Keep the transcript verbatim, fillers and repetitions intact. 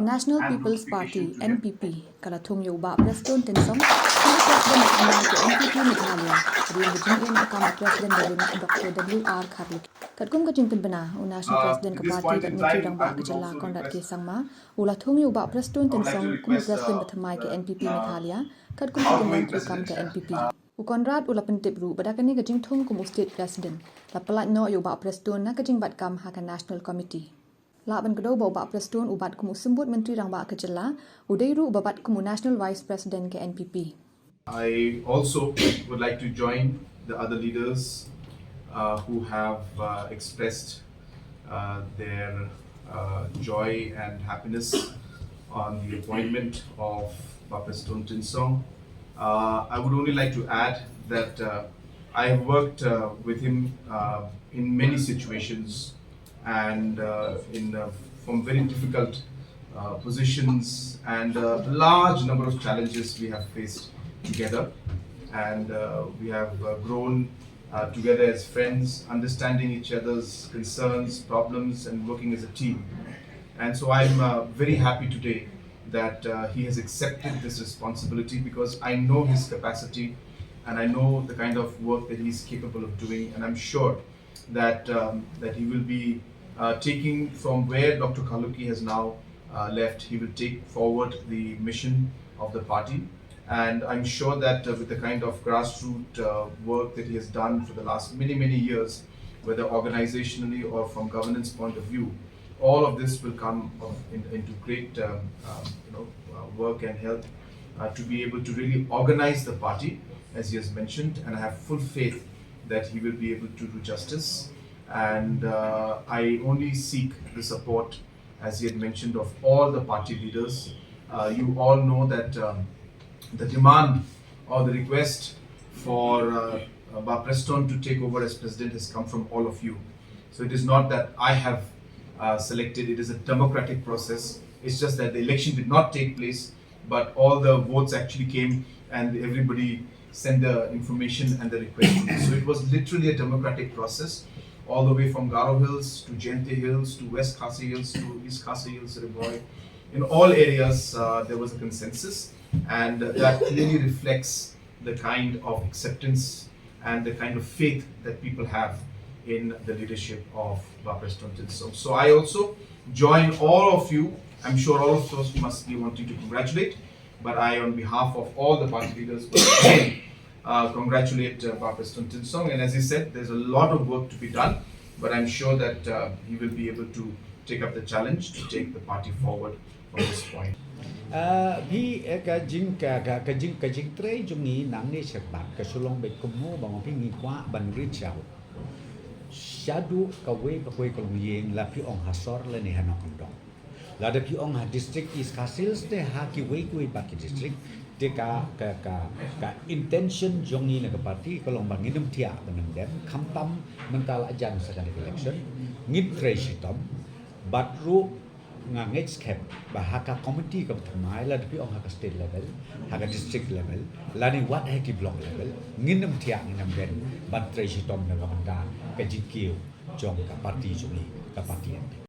National People's Party, N P P, ka la thung ïa u Bah Prestone Tynsong kum u President ka N P P Meghalaya, hadien ba jingim ka kam u President ba rim, Doctor W R Kharlukhi. Katkum ka jingpynbna, u National President ka party bad Myntri Rangbah ka jylla, Conrad K Sangma, u la thung ïa u Bah Prestone Tynsong kum u President ba thymmai ka N P P Meghalaya, katkum ka jingwan treikam ka N P P. U Conrad u la pyntip ruh ba da kane ka jingthung kum u State President, la pyllait noh ïa u Bah Prestone na ka jingbat kam ha ka National Committee. Lah ban kdew ba u Bah Prestone u bat kum u Symbud Myntri Rangbah ka jylla, u dei ruh uba bat kum u National Vice President ka N P P. I also would like to join the other leaders, uh, who have, uh, expressed, uh, their, uh, joy and happiness on the appointment of Bah Prestone Tynsong. Uh, I would only like to add that, uh, I have worked, uh, with him, uh, in many situations and, uh, in, uh, from very difficult, uh, positions, and a large number of challenges we have faced together. And, uh, we have, uh, grown, uh, together as friends, understanding each other's concerns, problems, and working as a team. And so I'm, uh, very happy today that, uh, he has accepted this responsibility, because I know his capacity and I know the kind of work that he's capable of doing. And I'm sure that, um, that he will be, uh, taking from where Doctor Kharlukhi has now, uh, left. He will take forward the mission of the party. And I'm sure that, uh, with the kind of grassroots, uh, work that he has done for the last many, many years, whether organizationally or from governance point of view, all of this will come of, in, into great, um, um, you know, uh, work and help, uh, to be able to really organize the party, as he has mentioned. And I have full faith that he will be able to do justice. And, uh, I only seek the support, as he had mentioned, of all the party leaders. Uh, you all know that, um, the demand or the request for, uh, uh, Bah Prestone to take over as president has come from all of you. So it is not that I have, uh, selected, it is a democratic process. It's just that the election did not take place, but all the votes actually came and everybody sent the information and the request. So it was literally a democratic process, all the way from Garo Hills to Jaintia Hills to West Khasi Hills to East Khasi Hills, Ri Bhoi. In all areas, uh, there was a consensus, and that clearly reflects the kind of acceptance and the kind of faith that people have in the leadership of Bah Prestone Tynsong. So I also join all of you. I'm sure all of us must be wanting to congratulate, but I, on behalf of all the party leaders, will again, uh, congratulate, uh, Bah Prestone Tynsong. And as he said, there's a lot of work to be done, but I'm sure that, uh, he will be able to take up the challenge to take the party forward from this point. Uh, phi, eh, ka jing, ka, ka, ka jing, ka jingtrei jong ngi nangne shakhmat ka shu long beit kumno ba ma phi, ngi kwah ban reach out shaduh kawei pa kawei ka longïing, la phi ong ha sor lane ha nongkyndong. Lada phi ong ha district East Khasi Hills te ha kiwei kiwei pat ki district, te ka, ka, ka, ka intention jong ngi na ka party ka long ba ngin ym thiah ban ym dem, khamtam mynta la jan sa kane ka election, ngin trei shitom, bad ruh nga ngeit skhem ba ha ka committee kaba thymmai, lada phi ong ha ka state level, ha ka district level, lane wat ha ki block level, ngin ym thiah ngin ym dem ban trei shitom na ka bynta ka jingkiew jong ka party jong ngi, ka party N P P.